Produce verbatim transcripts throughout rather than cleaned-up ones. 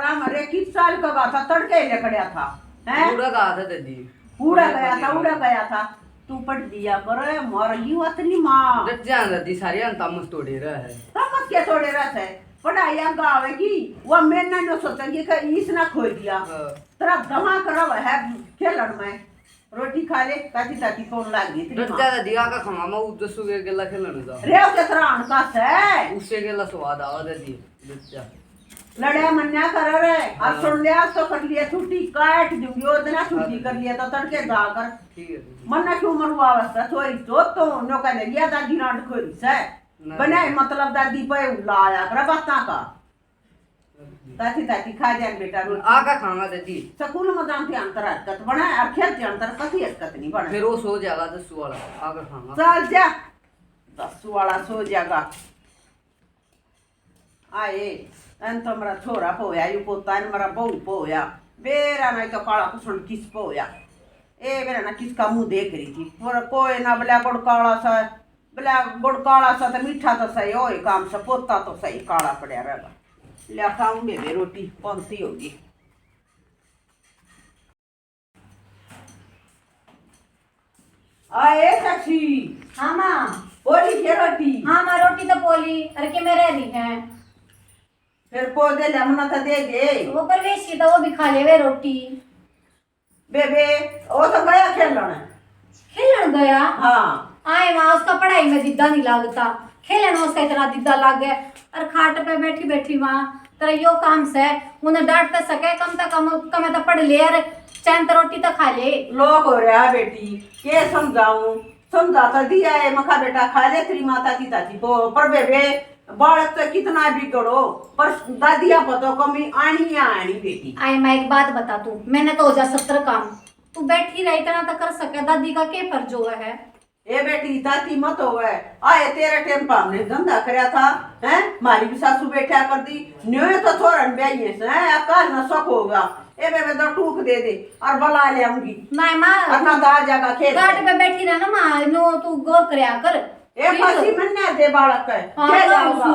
हमारे किस साल का गा था, तड़के ही लिकड़या था, हैं? पूरा गा था दादी। पूरा गया था, उड़ा गया था। तू पढ़ दिया कर, मर गई वतनी माँ। डट जा दादी, सारी अंता मस तोड़े रहा है। तमस के तोड़े रहा है? पढ़ाई आगा आवेगी, वो मैंने न सोचेंगे कि इसने खो दिया। हाँ। तेरा दिमाग खराब है खेलन में। रोटी खा ले, ताती ताती कौन लाग गई तेरी डट माँ? जा दादी, आका खावा मैं, उस जसू के गेला खेलन जा। रे, उसे तेरा अणका से। उससे गेला स्वाद आवा दादी, डट जा। लड़या मन्या कर रे, और हाँ। सुन लिया तो कर लिया छुट्टी, काट दूंगी, वो दिन छुट्टी हाँ। कर लिया तो तड़के जा कर। ठीक है। मन्ना क्यों मरवावस है, छोरी तो, तो नो कह लिया दादी रांड खोरी से। नहीं। बने मतलब दादी पे लाया कर बातां का। ताती ताती खा जान बेटा रोटी। आका खावा दादी। स्कूल में जान ध्यान तर हरकत बना, और खेल ध्यान तर कसी हरकत नहीं बना। फिर वो सो जाएगा दसू वाला, आका खावा। चल जा, दसू वाला सो जाएगा। आए, अन तो मेरा छोरा पोया, यू पोता, अन मेरा बहू पोया। बेरा ना तो काला कुसण किस पोया। ए बेरा ना किसका मुंह देख रही थी। पर कोई ना, बल्या गुड़ काला सा, बल्या गुड़ काला सा तो मीठा तो सही, ओए काम से पोता तो सही, काला पड़या रहेगा। ल्या खाऊंगे बे रोटी, कौन सी होगी। आए साक्षी। हाँ माँ। पोली के रोटी? हाँ माँ, रोटी तो पोली। अरे के मैं रह रही है। फिर पो दे ले, मना तो दे दे। वो परवेश की तो वो भी खा ले वे रोटी। बेबे, वो तो गया खेलन। खेलन गया? हाँ। आए माँ, उसका पढ़ाई में दिद्दा नहीं लागता। खेलन उसका इतना दिद्दा लाग गया। और खाट पे बैठी बैठी माँ, तेरा यो काम से, उन्हें डांट तो सके, कम से कम, कम तो पढ़ ले और चैन तो रोटी तो खा ले। लोग हो रहा बेटी, के समझाऊं? समझा तो दिया है, मखा बेटा खा ले तेरी माता की ताती को, पर बेबे, बालक तो कितना बिगड़ो, पर दादिया पर तो कमी आनी या आनी बेटी। आए माँ, एक बात बता तू, मैंने तो हो जा सत्तर काम, तू बैठी रह, इतना तो कर सके, दादी का के फर्ज होवे है? ए बेटी, ताती मत होवे। आए तेरे टेम पे हमने धंधा करया था, हैं? मारी भी सासू बैठा कर दी, न्योए तो थोरन ब्याही है, हैं? अकाल न शक होगा। ए बेबे, दो टूक दे दे और बुला ले आऊंगी। नहीं माँ। और ना दार जागा खेत। गाट पे बैठी रह ना माँ, नो तू गौर करया कर। ए ठीक है। फांसी मन्ने दे बालक है। हाँ, खेल जाऊंगा।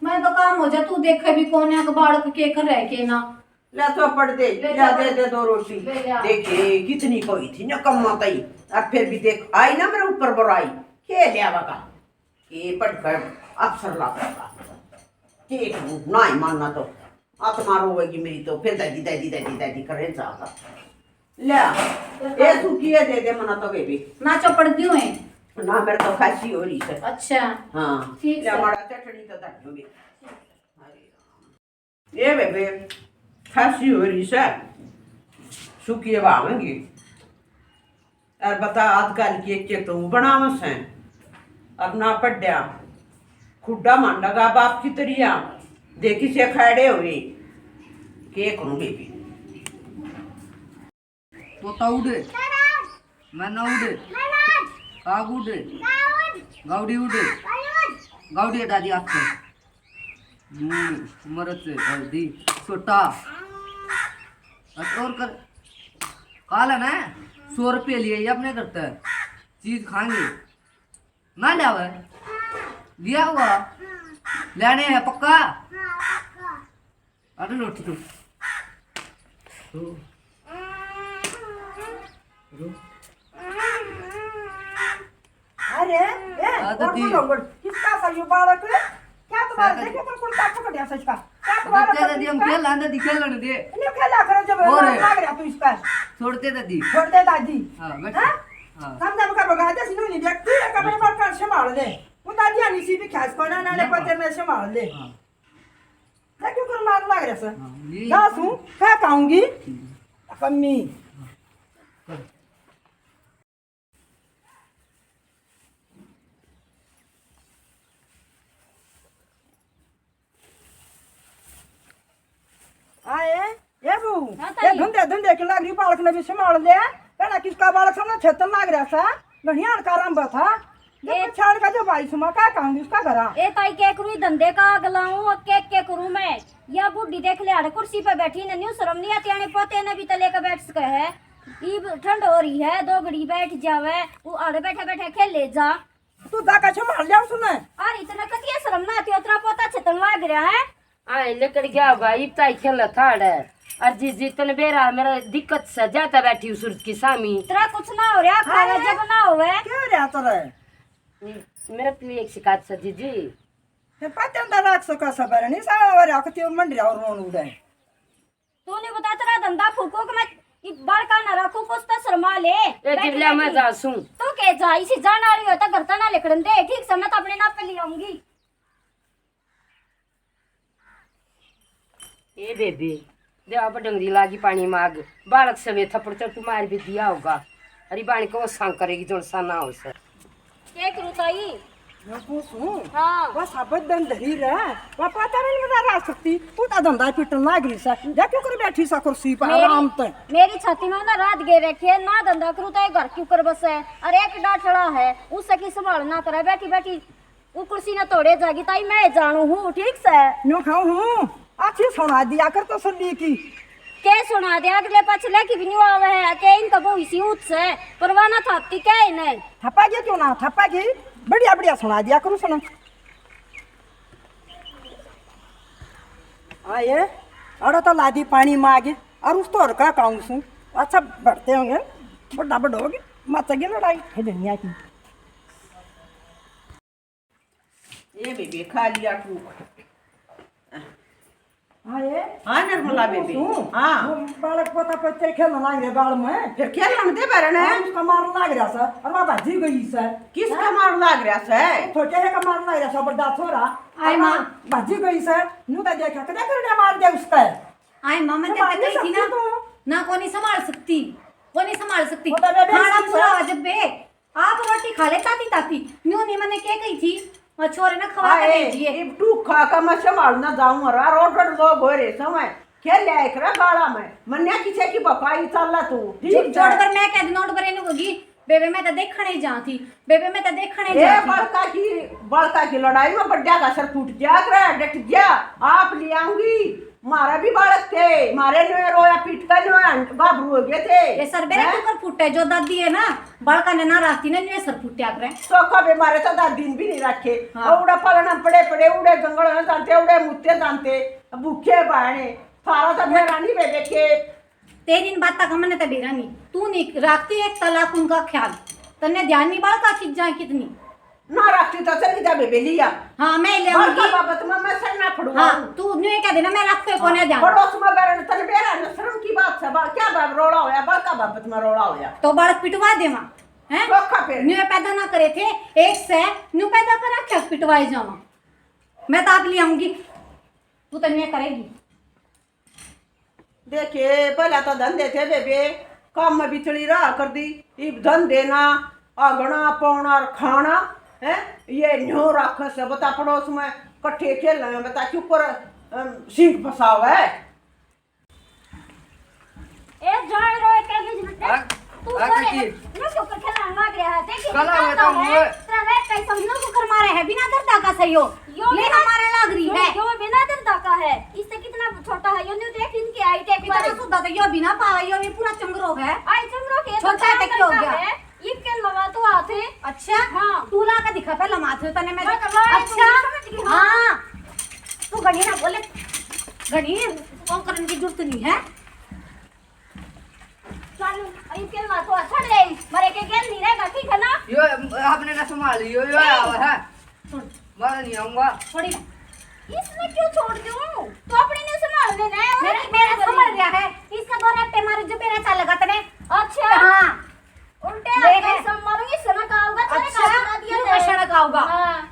मैं तो काम हो जा, तू देखे भी कौन है, बालक के कर रह के ना। ले थप्पड़ दे, ले ले दे, थप्पड़। दे दो रोटी। ले ले आ। देखे, कितनी कोई थी ना कम्मा तई, और फिर भी देख, आई ना मेरे ऊपर बुराई। के ले आवेगा? के पढ़कर अफसर लावेगा? के करूं, ना ही मानना तो आत्मा रोवेगी मेरी तो, फिर दादी, दादी, दादी, दादी करे जाता। ले, ए सुखी है, दे दे मना तो बेबी। ना चपड़ दियो है। ना, मेरे तो खांसी हो रही है। अच्छा। हाँ। ठीक ले, है। माड़ा चटनी तो धर दो बेबी। ये बेबे, खांसी हो रही से, सुखी भावेंगी। और बता, आजकल की एक के तो बनावे से, अब ना पड्या, खुड्डा मान लगा बाप की तरिया, देखी से खड़े हुए, के करूं बेबी। तोता उड़े, मैना उड़े, काग उड़े, गावड़ी उड़े, गावड़ी दादी आते, लूण, मिर्च, हल्दी, छोटा। और कर, काल है ना, सौ रुपये लिए ये अपने करते हैं, चीज खाएंगे ना, लिया हुआ है, लिया हुआ, लेने हैं पक्का। अरे रोटी तो। रो। रो। अरे, ए, हाँ, तो गोड़, दी। गोड़, गोड़। किसका सा ये बालक? क्या तुम्हारे हाँ, तो देखे तो कुर्ता पकड़ दिया सच का? क्या तुम्हारा दे, दे, दे, हम खेल लाने दे, खेल लाने दे। इन्हें खेला करो जब और लाग रहा तू इसका। छोड़ दे दादी। छोड़ दे दादी। हाँ, बैठ। हाँ? हाँ। समझा बका बगा दे, सिनू नहीं देख, तू एक अपने बाप का संभाल ले। वो दादी आनी सी भी ख्यास को ना, ना, ना, ना, पते में संभाल ले। हाँ। मैं क्यों कर मार लाग रहा सर? हाँ, ये ना सू, क्या खाऊंगी? ठीक है। कमी। हाँ। आए, ए बू, हाँ, ये ताई। धुंधे धुंधे के लाग रही, बालक ने भी संभाल ले। पहला किसका बालक समझ छेतन लाग रहा था, घणियाण का आरंभ था। जब ए- मैं छाड़ का जो भाई सुमा का कहूंगी उसका घरा। ए ताई, के करूँ धंधे का आग लाऊं, और के, के करूँ मैं? या बूढ़ी देख ले, आड़े कुर्सी पे बैठी ने, न्यू शर्म नहीं आती, आने पोते ने भी तो लेकर बैठ सके है। ईब ठंड हो रही है, दो घड़ी बैठ जावे, वो आड़े बैठे बैठे खेले जा। तू जाकर संभाल लिया उसने। अरे इतना कतिया शर्म ना आती, उतना पोता छेतन लाग रहा है। आए लेकर गया होगा, इब ताई खेल थाड़ है। और जी, जी, तन बेरा मेरा दिक्कत से जाता बैठी हूँ सूरज की सामी। तेरा कुछ ना हो रहा, खाना जब ना होवे। क्या हो रहा तेरा? मेरा प्रिय एक शिकायत से जी, जी। फिर पता अंदर राख सका सबर नहीं, सारा और आखती और मंड रहा और रोन उड़े। तू नहीं बता, तेरा धंधा फूको कि मैं इब बालका ना रखूं, कुछ तो शर्मा ले। ए, बैठी, जिबला मैं बैठी। जा सूं। तू के जा, इसी जान वाली हो तो घर तो ना लिखड़न दे, ठीक से मैं तो अपने नाप पे ले आऊंगी। ए बेबे, दे अब डंगरी लागी पानी माग, बालक सवे थप्पड़ चट्टू मार भी दिया होगा। अरे बाण को सांग करेगी जोन सा ना हो सर। के करूं ताई? मैं पूछूं? हाँ। बस अब दन धरी रह, वो पता नहीं मेरा राज शक्ति, तू तो धंधा पिटन लाग रही से, जा क्यों कर बैठी सा कुर्सी पर मेरी, आराम ते। मेरी छाती में ना रात गे रखी है, ना धंधा करूं तो ये घर क्यों कर बस है, अरे एक डाठड़ा है, उससे की संभाल ना करे, बैठी बैठी वो कुर्सी ना तोड़े जागी, ताई मैं जानू हूँ, ठीक से। न्यू खाऊं हूँ, अच्छी सुना दिया कर तो सुन ली की। के सुना दे, अगले पछले की भी न्यू आवे है, के इनका वो इसी ऊंच से, परवाना थापती के इन्हें। थप्पा के क्यों ना, थप्पा के बढ़िया बढ़िया सुना दिया करूँ सुना। आए, अड़ा तो लादी पानी मागे, और उस तो और का काऊं सू। अच्छा, बढ़ते होंगे, बड़ा बड़ा होगी, मच गई लड़ाई, है दुनिया की। ये बेबे खा लिया टूक। हाँ, ये? हाँ, निर्मला बेबे। सुन, हाँ। वो बालक पता पत्ते खेलने लाग रहे बाल में। फिर खेलन दे बरन। हाँ, उसका मार लाग रहा सर। और वहाँ भाजी गई सर। किसका हाँ? मार लाग रहा सर? छोटे है का मार लाग रहा सर, बड़ा छोरा। आए और माँ। वहाँ भाजी गई सर। न्यू तो देखा, कदा करने मार दे उसका। आए माँ, मैं तो तेरे मार को नहीं कही थी सकती ना। तू। ना को नहीं संभाल सकती। को नहीं संभाल सकती। वो तो बेबे खाना इसकी पूरा सर। हो जब बे। आप रोटी खा ले ताती ताती। न्यू नहीं मैंने क्या कही थी, मैं छोरे ने खवा के आए, भेजी है। इब टूक खा के मैं संभाल ना जाऊं, रा रोड रोड लोग हो रहे समय। खेल ले एक रा गाला में, मन्या किसे की बपाई चल तू, ठीक जोड़, जोड़ है। कर मैं कह दी, नोट पर इन्हें होगी, बेबे मैं तो देखने ही जा थी, बेबे मैं तो देखने ही ए, जा थी। बड़का की, बड़का की लड़ाई में बड्डा का सर फूट गया, करे डट गया, आप ले आऊंगी। मारा भी बालक थे, मारे न्यू रोया पीट कर न्यू गाबरू हो गए थे। ये सर मेरे हैं? क्यों कर फूटे, जो दादी है ना, बालका ने ना राखती ना, न्यू सर फूटे आप रे। तो कबे मारे तो दादी ने भी नहीं रखे। हाँ। और उड़ा पलना पड़े पड़े, उड़े गंगल में जानते, उड़े मुत्ते जानते, भूखे बाणे, थारा तो मेरा नहीं बे देखे। तेरी इन बातों का मन्ने तो बेरा नहीं, तू नहीं रखती एक तलाक उनका ख्याल, तन्ने ध्यान नहीं बालका की जाए कितनी। ना रखती तो चली जा बेबे लिया। हाँ, मैं ले आऊंगी। बड़का बाबत में मैं सर ना फड़ूंगा। हाँ, तू न्यू कह देना, मैं रखते हाँ, कोने ध्यान। पड़ोस में बैरन तन बेरा न शर्म की बात है, बा-, क्या बात रोला होया, बड़का बाबत में रोला होया। तो बालक पिटवा देवा, हैं? चोखा पे। न्यू पैदा ना करे थे, एक से न्यू पैदा करा क्या पिटवाए जावा? मैं तो आप ले आऊंगी, तू तो न्यू करेगी। देखे, पहले तो धंधे थे बेबे, काम में बिचड़ी रहा कर दी, इब धंधे ना, आगना, पौना और खाना, हैं? ये न्यो राखे से, बता पड़ोस में कट्ठे खेल रहे हैं, बता क्यों पर, अम, सींग फंसाव है? ए, जाए रोए के बीच में हाँ? तू हाँ, करे, काकी। ना के ऊपर खेलने लग रहा है, देखिए, कला क्या हुआ होता था है? मुझे। तेरा रेट का समझ लो, कुकर मारे है, बिना दर्दा का सही हो। यो ले बिना हमारे लाग रही यो, है। यो बिना दर्दा का है, इससे कितना छोटा है, यो न्यू देख इनकी हाइट एक इतना बार। सुधा तो यो बिना पावा, यो ये पूरा चंगरो है। आई चंगरो के छोटा तो है, क्या हो गया? है, ये के लगा तो हाथ है। अच्छा? हाँ। तू ला के दिखा पहला माथे तने मैं। मैं तो ला अच्छा? समझ गई, हाँ। हाँ। तू घणी ना बोले, घणी वो करने की जरूरत नहीं है। चल, अरे के ला तो अच्छा ले, मरे के गेल नहीं रहेगा, ठीक है ना? यो आपने ना संभाल, यो, यो नहीं। आवा है। सुन। मैं नहीं आऊंगा। थोड़ी। इसने क्यों छोड़ दूं? तो अपने ने संभाल लेना है, और मेरा, मेरा संभाल रहा है। इसका दो रट्टे मारो जो मेरा चाल लगा तने। अच्छा। हाँ। उल्टे ले हाथ है। से मारूंगी, सनक आऊंगा, तेरे अच्छा, का बना दिया क्यों तेरे। सनक आऊंगा? हाँ।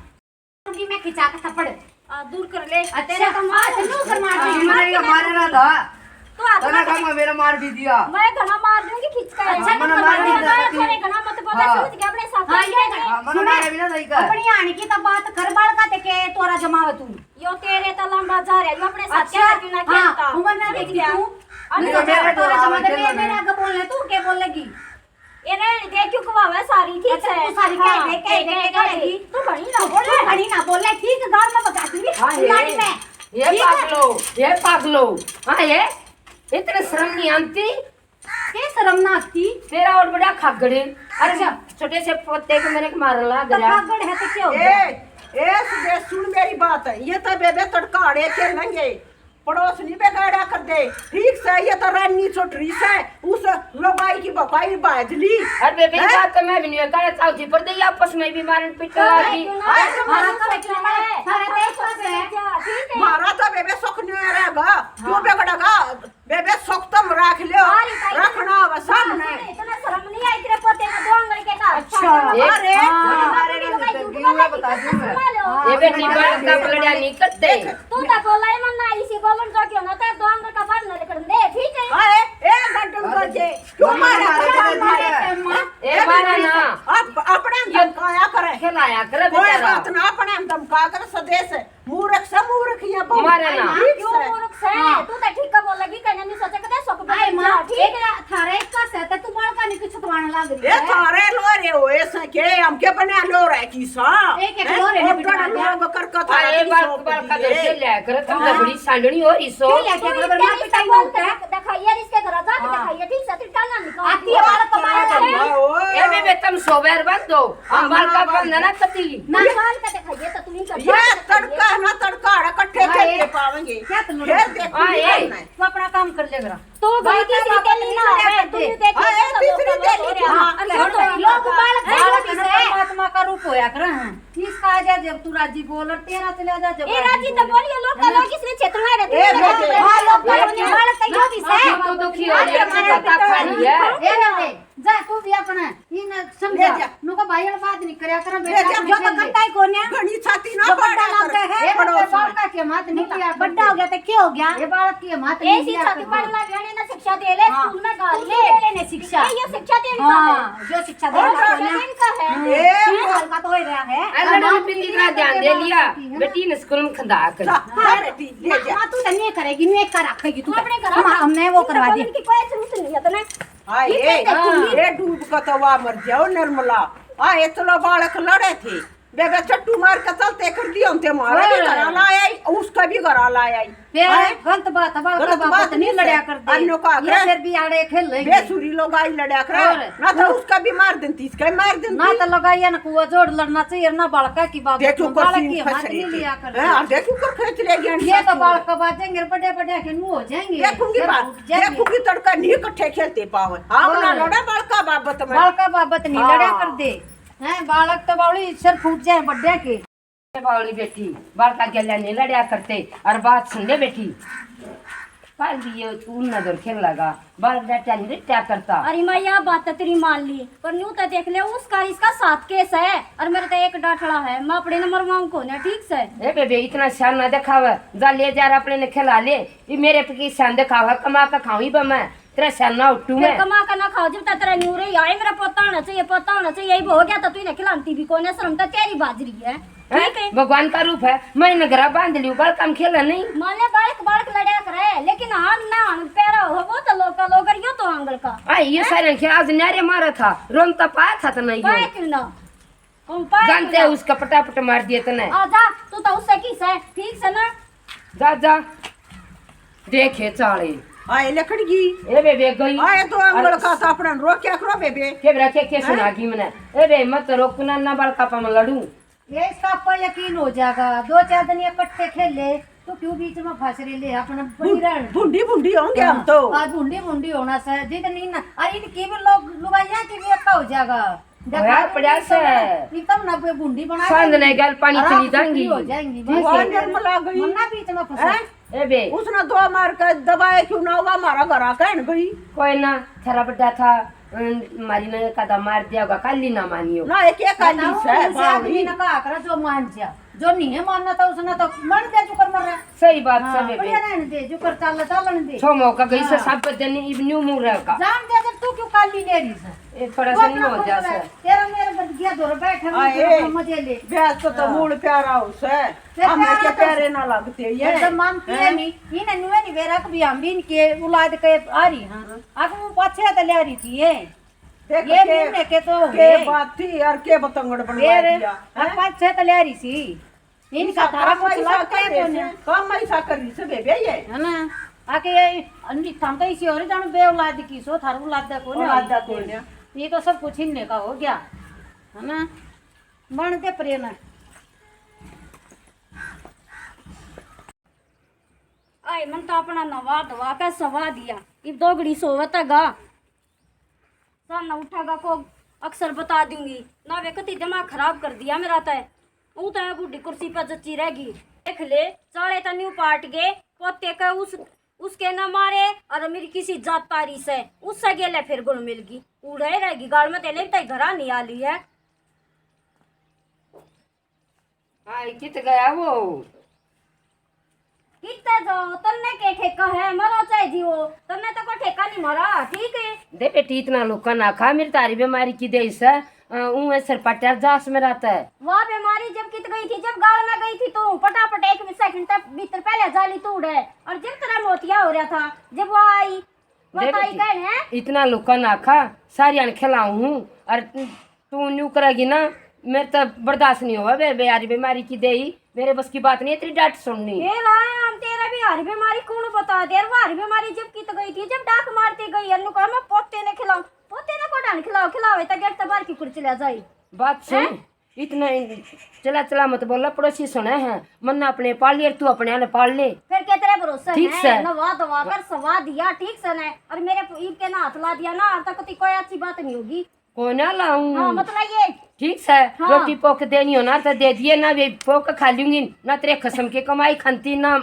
दूंगी मैं खिंचा के थप्पड़। आ, दूर कर ले। अच्छा, तेरे तो मार, आज दूर कर मार हाँ, दूंगी। मैंने ये मार रहा था। तो हाथ तूने में कहा मेरा मार भी दिया। मैं घना मार दूंगी खिंच के। अच्छा, हाँ, मैंने मार भी दिया। तेरे घना मत बोला, हाँ। समझ गया अपने साथ हाँ, ये में। हाँ, मैंने सुना, मारा भी ना सही कर। अपनी आने की तो बात कर, बालका ते के तोरा जमावे तू। यो तेरे तो लंबा जा रहा है, यो अपने साथ अच्छा, क्या करना हाँ, खेलता। उम्र ना समझ देखी गया। तू। अरे मेरा मेरा तोरा जमावे जमावे मेरे, मेरे आगे बोलने तू क्या बोलेगी? ये रहने दे, क्यों कमावे सारी, ठीक अच्छा, है। तू सारी हाँ, कह दे, कह दे, कह दे, कह दे। तू घणी ना तू बोले। घणी ना बोले, ठीक गाल में बता दूंगी, हाँ, ये, गाड़ी में। ये ठीक है? पागलो, ये पागलो। हाँ, ये इतने शर्म नहीं आती? के शर्म ना आती? तेरा और बड़ा खागड़ है। अरे अच्छा। छोटे से पोते को मेरे को मार ला तो गया। खागड़ है तो क्या हो गया? ए, ए सुदेश, सुन मेरी बात, ये तो बेबे तड़काड़े के लंगे, पड़ोस नहीं बिगाड़ा कर दे, ठीक से? ये तो रानी छोटरी से, उस लोगाई की बपाई बाजली। अरे बेबे, ये हैं? बात तो मैं भी नहीं कहना चाहती, पर दे आपस में भी मारन पीटन अरे, लगी। सुनो, अरे, सुनो, हमारा तो सुनो, बेटा, सुनो, हमारा तो सुनो, बेटा, ठीक है। हमारा तो बेबे सुख नहीं रहेगा, क्यों हाँ। बिगड़ेगा? बेबे, सुख तुम रख लो, हाँ, रे, ताई, रखना बस हाँ, हमने। सुन, इतना शर्म नहीं आई तेरे पोते का दो आंगल के का? अच्छा, अरे, हाँ। हाँ, अरे, अरे, अरे, अरे, अरे, अरे, बता दूं मैं। सुन लो। ये बेटी बात का पलड़ा नहीं करते। तू तो बोला ही मन्ना, इसी बोलन का क्यों ना था, दो आंगल का बाहर ना निकल दे, ठीक है? अरे, ए गड्ढम कर दे, क्यों मारा? अरे, अरे, अरे, ए, मारा ना। आप अपने हम धमकाया करे। खिलाया करे कोई बेचारा। बात ना, अपने हम धमका कर सदेश। मूर्ख से मूर्ख ये बहुत मारे ना। ठीक क्यों से। मूर्ख से? हाँ। तू तो ठीक का बोलेगी, कहने नहीं सोचे, कहते सुख आए बन माँ, जा, ठीक एक है? थारे एक का से, तो तू बालका नहीं कुछ छुटवाने लग रही ए, है। थारे लो रे, ओ, ऐसा के, हम के बने लो रे, की सा? एक एक हैं? लो रे, और निकल बड़ा गया। लोग कर कथा अरे, की बाल, सौंप बाल का दिए। दे ले कर, तुम तो हाँ। बड़ी सांडनी हो रही सो। क्यों ले तू के इनके बराबर रिश्ता टाइम बोल होता है? के दिखाइए, रिश्ते घर जाके हाँ। दिखाइए, ठीक से, फिर क्या ना निकाल आती दिया। बालक मारा है। हाँ, ओ। ए, बेबे, तुम सोवेर बंद दो। हम हाँ, बाल का हाँ, बंद है ना कती। ना बाल का दिखाइए तो तुम इनका ये बाल का तड़का दिखाइए। है ना, तड़का है, इकट्ठे हाँ, खेलते ये। पावेंगे। क्या तुम लोग फिर देखूंगी हाँ, ये। मैं। तू अपना काम कर ले जरा। तू गई बाल का तीसरी बाल तेली नहीं ना है, तू दे। देख हाँ, ये तीसरी तेली की हाँ, हाँ, अरे, छोड़ दो, लोग बालक बालक बालक भी है ना है। परमात्मा का रूप होया कर, हाँ। इसका आ जा जब तू राजी बोल और तेरा चला जा जब ए, राजी राजी तो बोल। बोलिए, लोग का है ना? लोग इसने क्षेत्र में रहते ए, हैं। बेटे। हाँ, लोग का ए, लोग बालक तो ये भी हाँ, है। तू तो दुखी हो रही है, तू पता खा रही है। ए, ना रे। जा तू भी अपना इन समझा। ले जा। नुको भाई और बात नहीं करया कर ले बेटा, जा, जो तो बेटा। करता ही कोन्या। घणी छाती ना जो बड़ा पाड़ा लग कर, गया है, पड़ोस तो में। बालका के मात नहीं किया कर बड्डा हो गया तो क्या हो गया? ये बालक के मात नहीं ऐसी किया छाती कर। पड़ लग गया ना, शिक्षा दे ले, हाँ। स्कूल में गाल तू ले। ले लेने शिक्षा। ये, ये शिक्षा तेरी हाँ, का है। जो शिक्षा और देगा क्या कोन्या। इनका है? हम्म। ए, तीन साल का तो हो रहा है। अरे, और मैंने बात पिंडी का ध्यान दे लिया। बेटी ने स्कूल में खंदा कर। जा, जा बेटी, ले जा। माँ, तू तो नहीं करेगी, नहीं एक का रखेगी तू। अपने घर हम, हमने वो करवा दी। की कोई जरूरत नहीं है तने। हाँ, ये ये, कर दे तू। ये डूब का तो वाह मर जाओ निर्मला। आ, ये चलो बालक लड़े थे। बेबे चट्टू मार के चलते कर दियो ते मारे भी और घरा लाया ही, उसका भी घरा लाया ही। फिर हैं? गलत बात है, बालका गलत बाबत बात नहीं नहीं लड़या है। कर दे। अन्यों का ये आग्रह। फिर भी आड़े खेल लेंगे। बेसुरी लोग आई लड़या करे। और? ना तो उसका भी मार देती, इसका ही मार देती। ना तो लगाइया ना कुआ जोड़ लड़ना चाहिए, ना बालका की बाबत देखो में। बालक की फंस रही थी। लिया कर हैं, दे। और देखो कर खेच ले गया ये तो सासू। बालका बाजेंगे, बड़े बड़े के मुंह हो जाएंगे। देखूंगी सब बात, उठ जाएंगे। देखूंगी तड़का नहीं इकट्ठे खेलते पावे। हाँ, ना और? लड़ा बालका बाबत में। बालका बाबत नहीं हाँ। लड़या कर दे। हैं, बालक तो बावली सिर फूट जाए बड्डे के। ए बावली बेटी, बालका गेल्या नहीं लड़या करते। और बात सुन ले बेटी, पहली ये तू नजर खेल लगा, बालक डांटा नहीं डांटा करता। अरे माँ, यह बात तो तेरी मान ली, पर न्यू तो देख ले, उसका इसका सात केस है और मेरे तो एक डांटड़ा है। मैं अपने न मरवाऊं कोने, ठीक से। ए बेबे, इतना शान ना दिखावे, जा ले जा, अपने ने खिला ले। ये मेरे पे की शान दिखावे, कमा के खाऊं ही बे मैं। तेरा सर ना उठू फिर मैं। कमा के ना खाओ, जब तक तेरा न्यू रही आए, मेरा पोता होना चाहिए, पोता होना चाहिए, यही हो गया तो तू इन्हें खिलाती भी कौन है, शर्म तो तेरी बाज रही है। हैं? ठीक है। भगवान का रूप है, मैं इन्हें घरा बांध लियो, बालक हम खेला नहीं। माने बालक, बालक लड़या करे, लेकिन हाण ना हाण प्यारा हो, वो तो लोग का लोग, यो तो आंगल का। आ, ये हैं? सारे के आज न्यारे मारा था, रोन तो पाया था तो नहीं पाया हो। क्यों ना? कौन पाया जानते क्यों हैं ना? उसका पटापट मार दिए तने। आ जा, तू तो उससे किस है, ठीक से ना? जा, जा। देखे चाले। आए लकड़गी। ए बेबे गई। आए तो आंगल अरे का तो अपना रोक्या करो बेबे। के बेरा के, के हैं? सुना गई मने। ए बे, मत रोक ना, ना बालका पा मैं लड़ूं। ये इसका आपको यकीन हो जाएगा। दो चार दिन ये इकट्ठे खेले, तो क्यों बीच में फंस रहे ले, अपना बनी भुं-, रहन। भुंडी, भुंडी होंगे हम हाँ, तो। आज भुंडी, भुंडी होना से, जितनी ना, अरे इनकी भी लोग, लुगाइयां की भी अक्का हो जाएगा। देखा होया तो पड़ा नहीं से। तो एकदम ना कोई भुंडी बना सांझ के ने गल पानी आराम चली से जाएंगी। Free हो जाएंगी, ठीक बस। है। वो निर्मला गई। मन्ना बीच में फंसा। हैं? ए बे। उसने दो मार के दबाए क्यों ना होगा, हमारा घर आके न गई। कोई ना, थारा बड्डा था, अम, मारी ने कदा मार दिया होगा, काली ना मानियो। ना, एक, एक काली बताओ, से, उस बावली। आदमी ने कहा करा जो मान जा। जो नहीं है मानना था, उसने तो मर दे, जुकर मर रहा। सही बात हाँ, से बेबे। बढ़िया रहने दे, जुकर चाल, चालन दे। छो मौका गई से हाँ। सब जनी इब न्यू मुंह रहेगा। जान दे, जब तू क्यों काली ले रही से? ए, थोड़ा तू सा अपना नहीं हो खुश जा रह। से। तेरा मेरा बंद गया, धोरे बैठा, हाँ, तू ए, अपना मजे ले। ब्याह तो, तो हाँ। मूल प्यारा हो से। फिर हम प्यारा के तो प्यारे ना लगते ये। जब मानती है हैं? नहीं, इन्हें नुए नहीं बेरा कभी हम भी इनके औलाद के आ रही हाँ। हाँ। अब वो पाछे तो ले रही थी ये। देख ये के, महीने के तो हो के गए। बात थी यार, के बतंगड़ बनवा फिर दिया, अब हैं? पाँच छह तो ले रही सी। इनका इनका थारा काम कुछ ऐसा लगता कर है रही कोन्या। से, काम ऐसा कर रही से बेबे ये। है ना? आके ये अन्नी थाम तो इसी और जान बे औलाद की सो, थारू औलाद कोन्या। औलाद कोन्या। ये तो सब कुछ इनने का हो गया। है ना? बन दे प्रेम। भाई, मन तो अपना नवा धवा के सवा दिया, इब दो घड़ी सोवत है गा। सा ना उठागा को अक्सर बता दूंगी ना, वे कति दिमाग खराब कर दिया मेरा तय। ऊ तो बूढ़ी कुर्सी पर जच्ची रहेगी। देख ले, चाले तो न्यू पाट गए, पोते के उस, उसके न मारे, और मेरी किसी जात तारी से, उससे गेले फिर गुण मिल गई। उड़े रहेगी गाल में, तेले भी तई घरा नहीं आ ली है। हाँ, कित गया वो? कित जाओ, तन्ने के ठेका है, मरो चाहे जीवो, तन्ने तो कोई ठेका नहीं मरा, ठीक है? दे बेटी, इतना लोका ना खा, मेरी तारी बीमारी की दे इस, ऊ है सरपटिया जास में रहता है। वाह बीमारी जब कित गई थी, जब गाल में गई थी तू, पटापट एक सेकंड तक भीतर पहले जाली तू उड़े, और जब तेरा मोतिया हो रहा था, जब वो आई, दे बताई बेटी, कहने हैं? इतना लोका ना खा, सारी अन खिलाऊं हूँ, और तू न्यू करेगी ना, मेरे तो बर्दाश्त नहीं होगा बे, बे यारी बीमारी की दे ही, मेरे बस की बात नहीं है तेरी डांट सुननी। हे राम, तेरा भी हारी बीमारी कौन बता दे? यार, वो हारी बीमारी जब कित गई थी, जब डाक मारती गई, अन्नू कहा, "मैं पोते ने खिलाऊं।" पोते ने को डांड खिलाओ, खिलाओ, इतना गेट तक बाहर की कुर्सी ले जाई। बात सुन, हैं? इतना ही चला चला मत बोला, पड़ोसी सुने हैं, मन अपने पाल ले, तू अपने आने पाल ले। फिर क्या तेरे भरोसे ठीक है? से। नवा धवा कर सवा दिया, ठीक से ने, और मेरे ईब के ना हाथ ला दिया ना, और तक कोई अच्छी बात नहीं होगी। कोना लाऊं? हाँ, मतलब ये। ठीक से, हाँ। रोटी पोक देनी हो ना तो दे दिए, ना वे पोक खा लूंगी, ना तेरे खसम की कमाई खनती, ना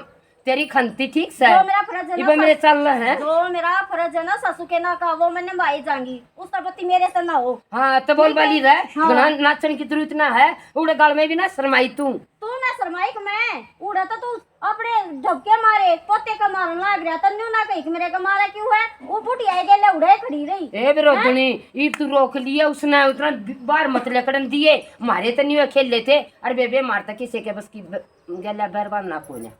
तेरी खनती, ठीक से। जो मेरा फर्ज है ना इबे मेरे सास-, चल रहे हैं। जो मेरा फर्ज है ना सासू के ना का, वो मैंने निभाई जाऊंगी, उसका पति मेरे से ना हो। हाँ, तो बोल ठीक है? वाली रह, हाँ। घना नाचन की जरूरत ना है, उड़े गाल में भी ना शर्माई तू। तू ना शर्माई कि मैं, उड़े तो तू अपने ढबके मारे, पोते का मारन लाग रहा, तन्नू ना कही कि मेरे का मारा क्यों है, वो बुढ़िया के ले उड़े खड़ी रही। ए बेरो हैं? दुनी, ईब तू रोक लिए उसने, उतना बाहर मत लेकड़न दिए, मारे तो नहीं खेल लेते। अरे बेबे, मारता किसे के बस की ब-, गला बहरबान ना कोने।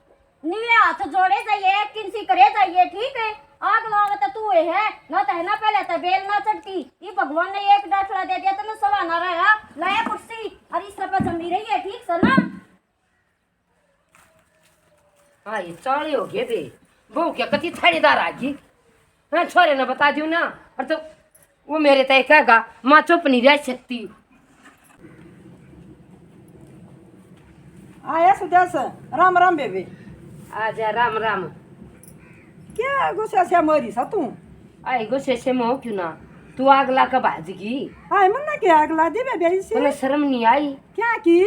नीवे हाथ जोड़े जाइए, किनसी करे जाइए, ठीक है? आग लाग तो तू है, ना तो है ना पहले तो बेल ना चढ़ती। ये भगवान ने एक डाठला दे दिया, तन्ने सवा ना रहा, लाया कुर्सी, और इस पर जमी रही है, ठीक से ना? हाँ, ये चाले हो गए बे। बहू क्या कति थाड़ीदार आ गई। हाँ, छोरे ने बता दियो ना। और तो वो मेरे तय कहेगा, "माँ चुप नहीं रह सकती।" आया सुदेश, राम राम बेबे। आजा, राम राम। क्या गुस्सा से मरी सा तू? आई गुस्से से मैं क्यों ना, तू आग ला के भाज गई। आए मन ना क्या आग ला दी बेबे इसे? तन्ने शर्म नहीं आई? क्या की?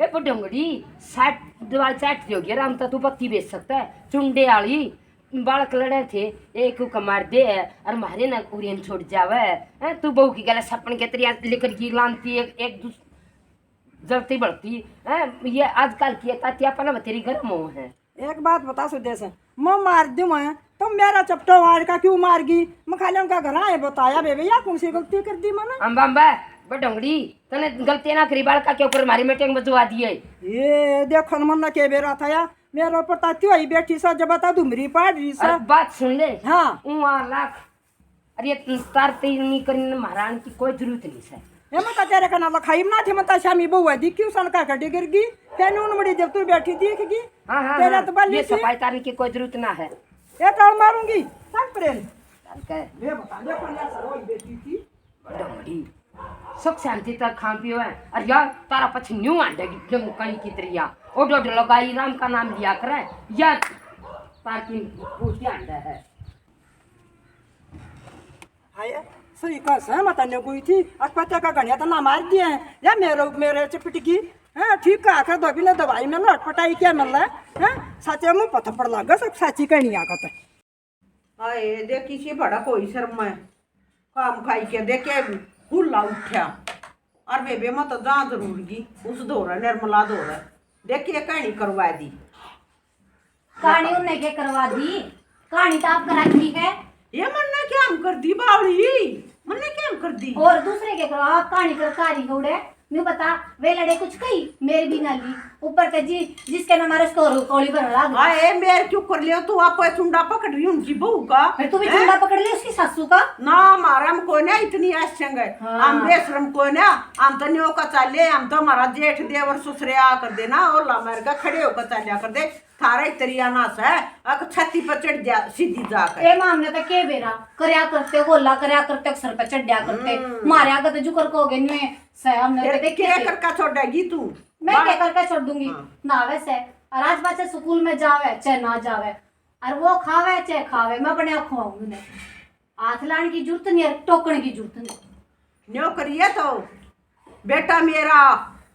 ए, बडोंगड़ी, साठ दीवार चाट रही होगी, राम तो तू पत्ती बेच सकता है, चुंडे आली, बालक लड़े थे, एक को मार दे है, और मारे ना उरियन छोड़ जावे है, हैं? तू बहू की गला सपन के तरिया लेकर की लानती है, एक दूस-, जलती बढ़ती है, ये आजकल की तातिया पन तेरी गर्म हो है। एक बात बता सुदेश, मैं मार दूं मैं, तो मेरा चपटो वाड़ का क्यों मार गई? मैं खाली उनका घर आए बताया बेबे, या कौन सी गलती कर दी मैंने? अम्बा, अम्बा, बडोंगड़ी, तने गलती ना करी, बालका के ऊपर मारी मीटिंग बजवा दिए। ये देखो न, मन के बेरा था या, मेरे ऊपर ताती हुई बैठी सा, जब बता दूं मेरी पाड़ रही सा। अरे बात सुन ले। हाँ। ऊँ आ लाख। अरे ये तार ते नहीं करने महारान की कोई जरूरत नहीं से। ये मत तेरे कना लखाई ना थे, मत शामी बहू है, दिखी उसन का कटी गिर गई। तेने उन बड़ी जब तू बैठी दिख गई। हाँ, हाँ, तेरा हाँ, तो बल ये नहीं थी। सफाई तारने की कोई जरूरत ना है। ये टाल मारूंगी, चल प्रेम। चल के। मैं बता दे, कौन ऐसा रोई बैठी थी? डमड़ी। सुख शांति तक खा पियो है। अरे यार, तारा पछ न्यू आंडे की जम कली की तरिया। ओ डोड लगाई, राम का नाम लिया करे। यार, तार की पूछी आंडे है। हाय, सही कह से, मैं तन्ने कोई थी, अक पत्ते का घणिया तो ना मार दिए हैं। या मेरे, मेरे चिपट गई। हाँ, ठीक कहा कर दो, बिना दवाई में लटपटाई क्या मिल रहा है? हाँ, सच्चे मुंह पर थप्पड़ लगा, सब साची कहनी आकत है। हाय, देखी सी बड़ा कोई शर्म है। काम खाई के देखे, हुल्ला उठ्या। और बेबे, मैं तो जा जरूर गई, उस धोरे, निर्मला धोरे। देखिए, कहानी करवा दी। कहानी उनने के करवा दी? कहानी तो आप करा दी है। ये मन्ने क्या हम कर दी बावली? मन्ने क्या हम कर दी? और दूसरे के करो, आप कहानी कर कारी होड़े। न्यू बता, वे लड़े कुछ कही, मेरे भी ना ली। ऊपर के जी, जिसके ना मारे उसको और कोली भर लाग। हाय, मेरे क्यों कर लियो तू? आप चुंडा पकड़ रही उनकी बहू का। फिर तू भी हैं? चुंडा पकड़ ली उसकी सासू का? ना, हमारा हम कोई ना इतनी आशंग है। हाँ। हम बेशरम कोई ना, हम तो न्यो का चाले, हम तो हमारा जेठ देवर ससुरे आ कर देना और ला मार का खड़े होकर चाल्या कर दे। थारा ही तरिया ना से, अक छाती पर चढ़ जा, सीधी जाकर। ए माँ, हमने तो के बेरा, करया करते, गोला करया करते, सर पे चढ़या करते। हम्म। मारे आगे तो जुकर को गए न्यूए से, हमने फिर तो देखे के थे। करका छोड़ेगी तू? मैं बाल- क्या करके छोड़ दूंगी? हाँ। ना वैसे, और आज बच्चे स्कूल में जावे, चाहे ना जावे, और वो खावे चाहे खावे, मैं अपने आप खवाऊंगी उन्हें। हाथ लाने की जरूरत नहीं और टोकने की जरूरत नहीं। न्यो करिए तो बेटा मेरा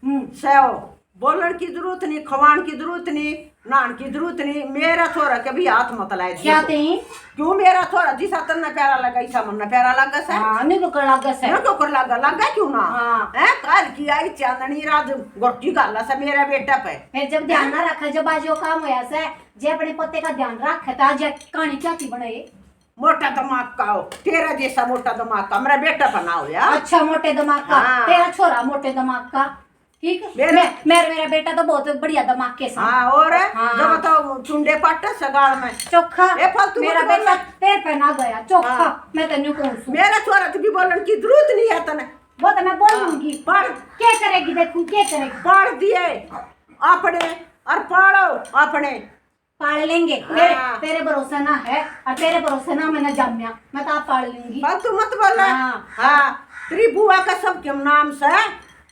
हम्म। सै हो, बोलण की जरूरत नहीं, खवाण की जरूरत नहीं, नहाण की जरूरत नहीं। मेरा छोरा के भी हाथ मत लाए क्या दियो। तें? क्यों, मेरा छोरा जिसा तन्ने प्यारा लगा, इसा मन्ने प्यारा लगा सै। हाँ, नहीं क्यों कर लगा सै। नहीं क्यों कर लगा, लगा क्यों ना? हाँ। हैं, कल की आई चांदनी रात गोटी घाला सै मेरा बेटा पे। फिर जब ध्यान ना रखे, जब आज यो काम होया सै, जे अपने पोते का ध्यान रखे, तो आज ये कहानी क्या थी बनाए? मोटा दिमाग का हो, तेरा जैसा मोटा दिमाग का मेरा बेटा बना होया। अच्छा, मोटे दिमाग का, हाँ। तेरा छोरा मोटे दिमाग का, ठीक? मेरा मैं, मेरा, मेरा बेटा तो बहुत बढ़िया दिमाग के साथ। हाँ, और हाँ। जब तो चुंडे पाटे सगाल में। चोखा, ए, फालतू मेरा मत बोल। बेटा तेरे पे ना गया, चोखा, हाँ। मैं तेनू कहूँ सू। मेरा छोरा तो भी बोलण की जरूरत नहीं है तने। वो तो मैं बोलूंगी। हाँ, पढ़। क्या करेगी, देखूं, क्या करेगी? पढ़ दिए अपने और पालो अपने। पाल लेंगे। तेरे, हाँ। तेरे भरोसे ना है और तेरे भरोसे ना मैंने जाम्या, मैं तो आप पाल लूंगी। फालतू मत बोल। हाँ। हाँ, तेरी बुआ का सब क्यों नाम से,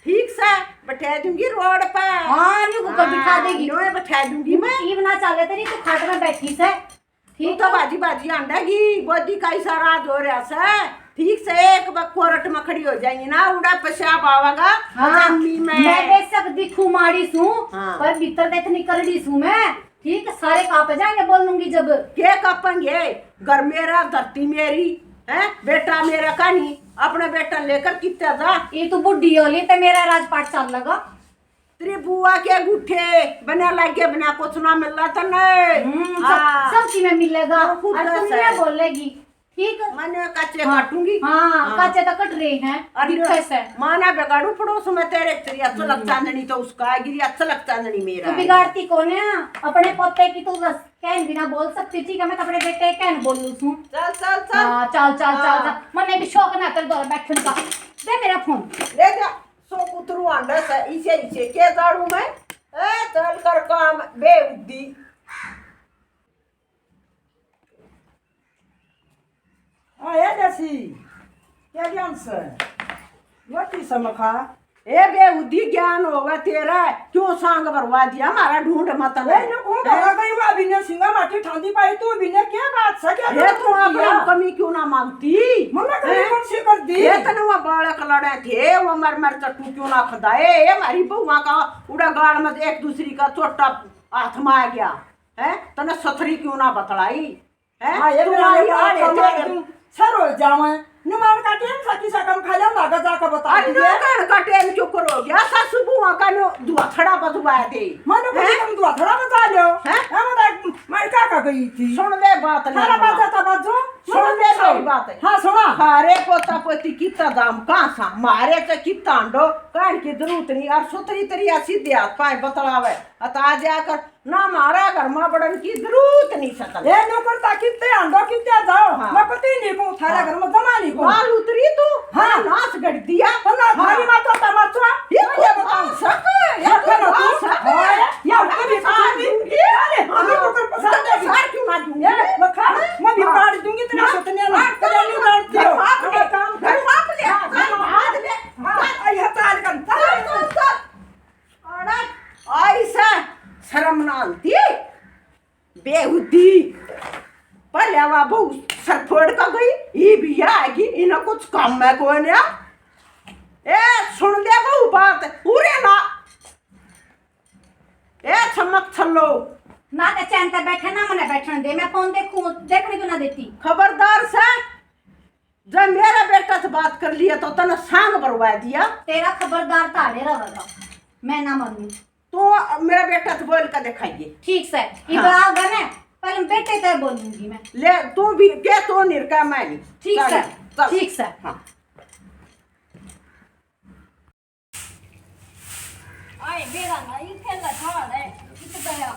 ठीक से, बैठा दूंगी रोड पे। हाँ, न्यू को हाँ, बिठा देगी। न्यू बैठा दूंगी मैं। ईब ना चाले तेरी, तू खाट में बैठी से। तू ठीक तो है। बाजी बाजी आंडेगी, बोदी का इशारा हो रहा से। ठीक से एक बार कोर्ट में खड़ी हो जाएंगी ना, उड़ा पेशाब आवेगा, हाँ, हजामी में। मैं बेशक दिखूं माड़ी सूं, हाँ। पर भीतर देख निकलड़ी सूं मैं। ठीक, सारे कांप जाएंगे बोलूंगी जब। के कांपेंगे? घर मेरा, धरती मेरी, हैं? बेटा मेरा कानी, अपने बेटा लेकर कित्ते जा। ये तो बुढ़ी होली ते मेरा राजपाट चल लगा। तेरी बुआ के गुठे बना लागे, बना कुछ ना मिलना तन्ने। हम्म, सब, हाँ। सब चीज में मिलेगा। और खुद और का तुम सर। ये बोलेगी, ठीक? मैंने काचे हाँ। काटूंगी। हाँ, हाँ। काचे तो कट रहे हैं, और दिखे से। माना बिगाड़ू पड़ोस में तेरे, तेरी अचलक हम्म। चांदनी तो उसका आएगी, अचलक चांदनी मेरा तो आएगी। बिगाड़ती कौन है? अपने पोते की तो बस कहन भी ना बोल सकती, ठीक है? मैं तो अपने बेटे कहन बोलू सूं। चल, चल, चल। हाँ, चल, चल, चल, हाँ। चल। मन्ने भी शौक ना कर दो बैठन का। दे मेरा फोन। ले जा। सो कुतरू आंडा से, इसे, इसे के जाड़ू मैं? ए, चल कर काम, बेहुदी। आया जैसी, क्या ज्ञान से? रोटी समखा। ए, बेहुदी ज्ञान होगा तेरा, क्यों सांग भरवा दिया हमारा ढूंढ मत ए, ले। नु कौन भरा गई हुआ अभी ने सिंगा माटी ठांदी पाई तू अभी ने क्या बात से, क्या ए, गलत तू कर अपनी दिया? कमी क्यों ना मानती? मम्मा कमी हैं? कौन सी कर दी? ये तने वो बालक लड़े थे, वो मर मर चट्टू क्यों ना खदाए? ये हमारी बहुआ का उड़ा गाल में एक दूसरी का छोटा हाथ में आ गया, हैं? तने सथरी क्यों ना बतलाई, हैं? हाँ, ये तू मेरा आई बेटा आड़े तो मार तेरे दूं, सर हो जावे। नुमान का टेम था, किसा कम खा लिया, भागा जाकर बता अरे दिए। नुमान का टेम क्यों करो गया? सासू बहुआ का नो दुआ खड़ा बजवा दे। मनु को हैं? तुम दुआ खड़ा बता लो। हैं? हम तो मैं क्या कर गई थी? सुन ले बात ले थारा नुमान। बात था बाजू। सुन ले मेरी बात। हाँ, सुना। थारे पोता पोती कितना दाम कहाँ सा? मारे तो कितना अंडो, कहन की जरूरत नहीं। और सुथरी तरिया सीधे हाथ पाए बतलावे। अता जाकर ना, मारा घर में बड़न की जरूरत नहीं सकल। ए नौकर ता कितने आंदो कितने जाओ, हाँ। मैं पति नहीं कहूँ, थारा हाँ। घर में जमा नहीं कहूँ। बाल उतरी तू, हाँ। नाश कर दिया। पन्ना हाँ। थारी माता तमाचा, ये मैं तो क्या बताऊँ? सक, ये हाँ, तो पन्ना बात तू, सक। हाँ, ये ऊपर भी पसंद नहीं। अरे, हमें हाँ। ऊपर पसंद तो है। सार क्यों ना दूंगी? ये, मैं खा, हाँ। मैं भी हाँ। काट दूंगी तेरा हाँ। सतनिया ना। हाँ। तेरा नहीं काटती हो। घर वापस ले, अपना काम घर वापस ले, हाँ, घर वापस ले। हाँ, ये ताल कर। चल, चल, चल। अरे, आई से शर्म ना आती? बेहुदी। पहले वा बहू सर फोड़ का गई, ये भी आएगी, इन्हें कुछ काम में कोई नहीं। ए, सुन ले बहू बात, उरे ना। ए, चमक छल्लो। ना ते चैन ते बैठे, ना मने बैठन दे, मैं फोन देखूं, देखने क्यों ना देती? खबरदार से। जब मेरा बेटा से बात कर लिया तो तने सांग भरवा दिया। तेरा खबरदार ताड़े रहेगा, मैं ना मानू। तू मेरा बेटा से बोल के दिखाइए। ठीक से, हाँ। इब आओगा ना, पहले बेटे से बोलूंगी मैं। ले, तू भी के तो निरका मैं नहीं। ठीक चल, से, चल। ठीक से। हाँ। आए, मेरा ना ये खेला था रे, कित गया?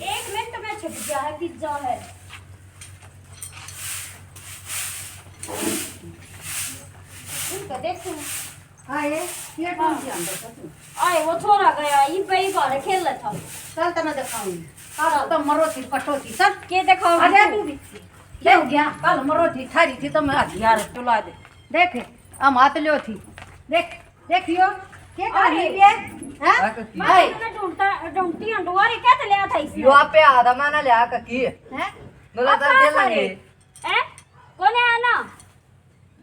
एक मिनट में छप गया है, पिज्जा है। इनका देखो। आए, ये कौन हाँ। सी आंदर था तू? आए, वो छोरा गया, ये भाई बाहर खेल रहा था। चल, तने दिखाऊंगी। कल तो मरो थी, पटो थी, चल। के दिखाओ आ जा तू? तू भी। क्या हो गया? कल मरो थी, ठारी थी तो मैं हथियार चला दे। देख, हम हाथ लियो थी। देख। देखियो, के कर अरे। रही है? हैं? हाँ, तो की मैं है? इतना ढूंढता, ढूंढती हूँ, डुआरे क्या चले आता इसमें? यो आपे आधा माना ले आ ककी। हैं? बोला था, खेलेंगे। हैं? कौन है ना?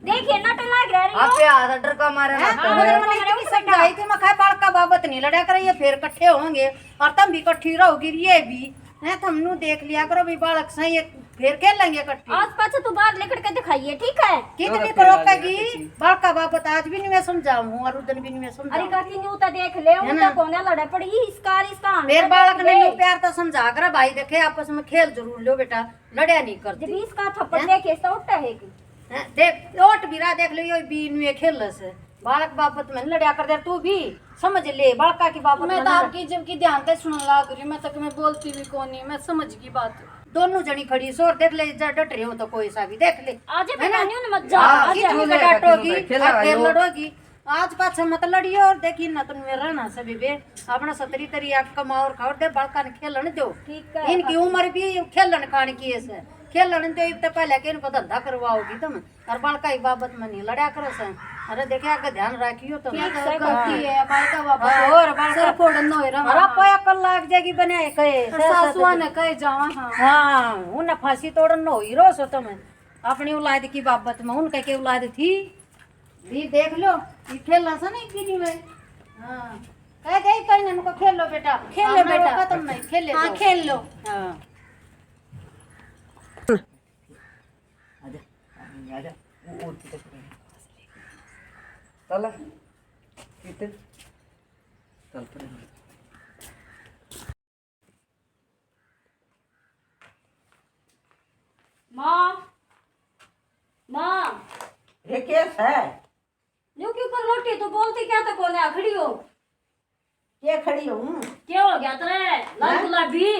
देखिए, नट लाग रहा है। आप पे आधा डर का मारे हैं? ना तो हाँ, है। मैंने इतनी समझाई थी, मैं कहा, बालका बाबत नहीं लड़ा कर, ये फिर इकट्ठे होंगे और तुम भी इकट्ठी रहोगी, ये भी। हैं, तुम नू देख लिया करो भी, बालक सही, ये फिर खेल लेंगे इकट्ठे। आज पाछे तू बाहर लेकर के दिखाइए, ठीक है? कितनी तो फिर आ जाएगा करोपेगी, किसी। बालका बाबत आज भी नहीं मैं समझाऊं और उस दिन भी नहीं मैं अरे समझाऊं। काकी, न्यू तो देख ले, है उनका ना? कौन है लड़ा पड़ी, इसका, इसका फिर आंसर बालक देख ने ले। न्यू प्यार तो समझा कर, भाई देखे, आपस में खेल जरूर लो बेटा, लड़या नहीं करते। जब इसका थप्पड़ हैं? देखे, इसका उठा है कि? हैं? देख, ओट भी रहा, देख ले, यो भी न्यू खेल से। बालक बाबत में लड़या कर दे, तू भी समझ ले, बालका की बाबत मैं में तो ना। आपकी जब की ध्यान से सुनने लाग रही हूँ, मैं तक मैं बोलती भी कोनी, मैं समझ गई बात। दोनों जनी खड़ी सो और देख ले, जा डट रहे हो तो कोई सा भी देख ले, आज है ना? पता नहीं उन्हें मत जा, हाँ, आज कितनी जा। का डांटोगी, खेला और फिर भाई हो। लड़ोगी। आज पाछा मत लड़ियो और देखी ना तुम मेरा ना सभी बे अपना सतरी तरी आग कमाओ और खाओ, दे बालका ने खेलन दो। ठीक है। इनकी उम्र भी खेलन खान की है से, खेलन दो, इब तो पहले के इनको धंधा करवाओगी तुम। और बालका की बाबत में नहीं लड़ा करो से। अरे देखे, आगे ध्यान रखियो तुम। ठीक से गलती है, बालका बाबत हाँ, और बालका सर फोड़न न होए रहा। और आप अकल लाग जाएगी, बने कहे, और सर, सासुआ सर, ने कहे जावा, हाँ। हाँ, उन्हें फांसी तोड़न न होई रो सो तुम। अपनी औलाद की बाबत में, उनका के औलाद थी भी देख लो, ये खेलना सा नहीं पीनी में। हाँ, कह दे कहीं इनको खेल लो बेटा, खेल लो हमने बेटा। रोका तुम नहीं, खेल ले हाँ, जाओ। खेल लो। हाँ। आजा, आजा, वो, वो किधर? चल, किधर? चल, पर। माँ, माँ। ये केस है? न्यू क्यों कर लोटी? तू बोलती क्या तो कोने खड़ी हो? के खड़ी हूँ? के हो गया तेरे लाल हैं? गुलाबी?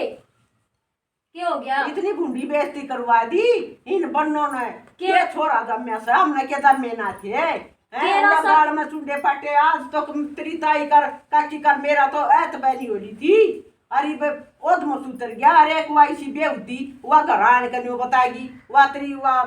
के हो गया? इतनी भूंडी बेइज्जती करवा दी इन बन्नों ने। के? के छोरा जम्या से, हमने के जम्मे ना थे? हैं? तेरा उड़ा सा गाल में चुंडे पाटे, आज तो तुम तेरी ताई कर, काकी कर, मेरा तो ऐत बैनी हो रही थी। अरे बे, ओद में सुतर गया, अरे एक वाई सी बेहुदी, वा घर आने के न्यू बताएगी, वा तेरी वा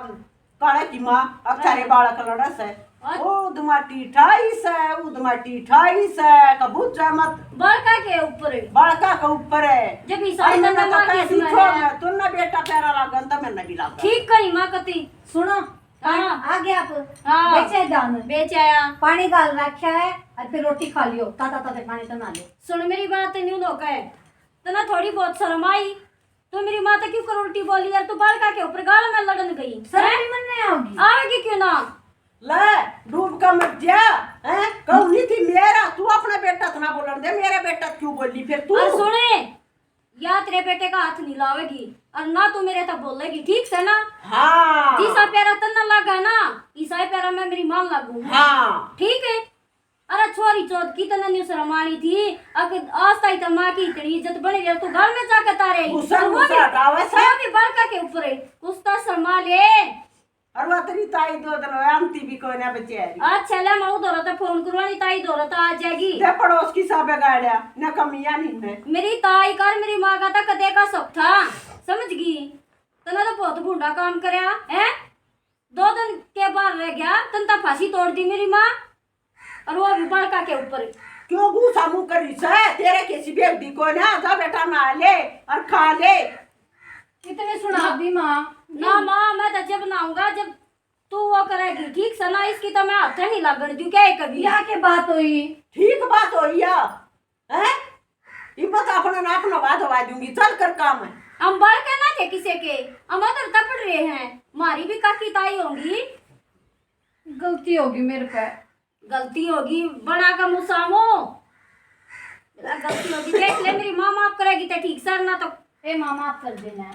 काले की माँ, अब थारे हाँ। बालक लड़स है। अच्छा। ओ दमाटी ठाई से, ओ दमाटी ठाई से, कबूत मत। बालका के ऊपर है। बालका के ऊपर है। जब इसाई अरे का मैंने तो दिमाग कैसी इसमें छोड़ है। मैं, तू ना बेटा प्यारा लागन तो मैंने भी लागन। ठीक कही माँ कती। सुनो, हाँ। आ गया आप। हाँ। बेचे धान। बेच आया। पानी घाल रखा है, और फिर रोटी खा लियो, ताता ताते पानी तो ना लियो। सुन मेरी बात, न्यू लोग है, तना थोड़ी बहुत शर्म आई, तो मेरी माँ तो क्यों कर उल्टी बोली यार, तू बालका के ऊपर गाल में लड़न गई, शर्म हैं? भी मन नहीं आओगी। आवेगी क्यों ना? ले, डूब का मर जा, हैं? कहूँ नहीं थी मेरा, तू अपना बेटा था ना बोलन दे, मेरा बेटा क्यों बोली फिर तू? और सुने, या तेरे बेटे का हाथ नहीं लावेगी और ना तू मेरे तक बोलेगी, ठीक से ना? हाँ। जिसा प्यारा तन्ना लगा ना, इसा ही प्यारा मैं मेरी माँ लागू। हाँ। ठीक है। अरे छोरी चौथ की तन्ने न्यू शर्म आनी थी। अक आज ताई तो माँ की इतनी इज्जत बनी रही, तू घर में जाके तारे। गुस्सा, और वो गुस्सा भी, हटावे से। वो भी बालका के ऊपर है। कुछ तो शर्मा ले। और वो तेरी ताई दो दिन हुए, आंटी भी कोई ना बचे है। अच्छा ले, मैं उधर तो फोन करवानी, ताई दौर तो आ जाएगी। दे पड़ोस की साबे गाड़िया, ना कमियां नहीं है। मेरी ताई कर, मेरी माँ का तो कदे का शौक था, समझ गई। तन्ने तो बहुत भूंडा काम करया है। दो दिन के बाहर रह गया, तन तो फांसी तोड़ दी मेरी माँ। और वो भी बालका के ऊपर। क्यों गुस्सा मुंह करी से? तेरे कैसी बेबदी को ना, जा बेटा नहा ले और खा ले। इतने सुना दी माँ। ना माँ, मैं तो जब नहाऊंगा जब तू वो करेगी, ठीक से ना? इसकी तो मैं हाथ नहीं लागण दूं क्या कभी। या के बात हुई? ठीक बात हुई या, हैं? हिम्मत अपना ना अपना वाद हवा दूंगी, चल कर काम है। हम बालक ना थे किसी के, हम उधर तपड़ रहे हैं, हमारी भी काकी ताई होंगी। गलती होगी मेरे पे। गलती होगी, बना का मुसामो। मेरा गलती होगी, देख ले, मेरी माँ माफ करेगी तो ठीक सर, ना तो ए माँ, माफ कर देना।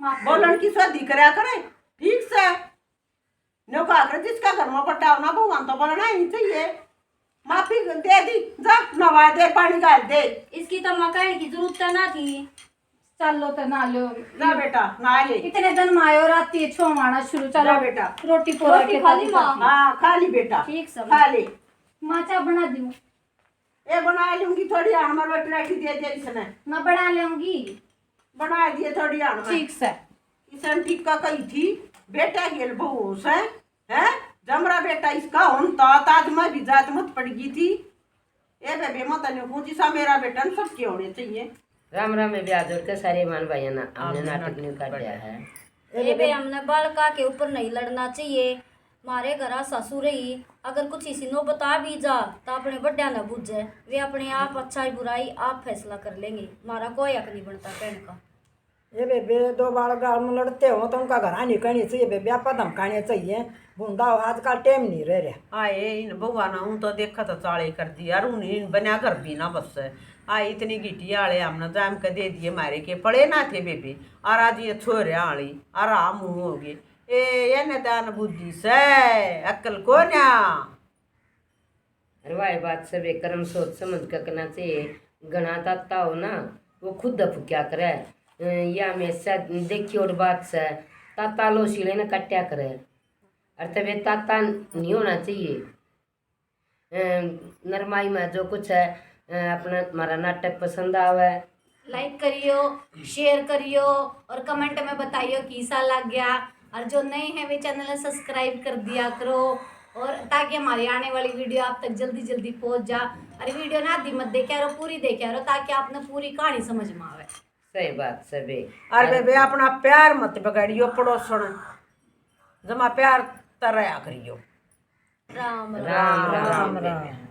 माफ कर बोलन दे। की शादी करया करे, ठीक से। न्यू कहा करे, जिसका घर में पट्टा हो ना, भगवान तो बोलना ही चाहिए। माफी दे दी, जा नवा दे, पानी घाल दे। इसकी तो माँ कहने की जरूरत तो ना थी। चलो तो ना लो। ना बेटा, ना ले। इतने दिन में आयो, राती छो माना शुरू, चलो। जा बेटा। रोटी पोरा रोटी के खा ली ताती माँ? ताती। हाँ, खा ली बेटा। ठीक सब। खा ले। माँ, चाय बना दूँ? ए, बना लूंगी थोड़ी, हमारे रोटी राटी दे दे इसने। मैं बना लूंगी। बना दिए थोड़ी हाण में। ठीक से। किसन टिक्का कही थी, बेटा गेल बहू से, हैं? जमरा बेटा इसका होन ता, ताज में भी जात मत पड़ गई थी। ए बेबे, मत न्यू पूछी सा, मेरा बेटा न सबके होने चाहिए। राम राम। मैं ब्याह जोड़ के सारे ईमान भाइयों ने हमने नाटक न्यू कर दिया है। ए बे, हमने बालका के ऊपर नहीं लड़ना चाहिए। मारे घरा सासू रही, अगर कुछ इसी नौबत आ भी जा, तो अपने बड्या ना बूझे, वे अपने आप अच्छाई बुराई आप फैसला कर लेंगे। मारा कोई हक नहीं बनता कहने का। ए बेबे, दो बालक गाल में लड़ते हो तो उनका घरा नहीं कहनी चाहिए बेबे, आपा धमकाने चाहिए। भूंडा हो, आजकल टेम नहीं रह रहा। आए इन बउआ ना, हूँ तो देखा तो चाले कर दी यार, हूँ इन बन्या घर भी ना बस। आए इतनी घिटी आले हमने जाम के दे दिए, मारे के पड़े ना थे बेबे। और आज ये छोरे आली आराम हो गए। ए, ये न दान बुद्धि से, अक्ल को ना। अरे वाह, बात सब एक कर्म सोच समझ के करना चाहिए। घना ताता हो ना, वो खुद फुक्या करे। अ, या हमेशा देखी और बात से, ताता लो सीले ने काट्या करे। अरे तबे ताता नहीं होना चाहिए। अ, नरमाई में जो कुछ है, अ, अपना हमारा नाटक पसंद आवे, लाइक करियो, शेयर करियो और कमेंट में बताइयो किसा लग गया। और जो नए हैं वे चैनल सब्सक्राइब कर दिया करो, और ताकि हमारी आने वाली वीडियो आप तक जल्दी जल्दी पहुंच जा। और वीडियो ना आधी मत देखा रहो, पूरी देखा रहो, ताकि आपने पूरी कहानी समझ में आवे। सही बात से बे। और बेबे, अपना प्यार मत बिगाड़ियो पड़ोसण, जमा प्यार तरह करियो। राम राम। राम राम।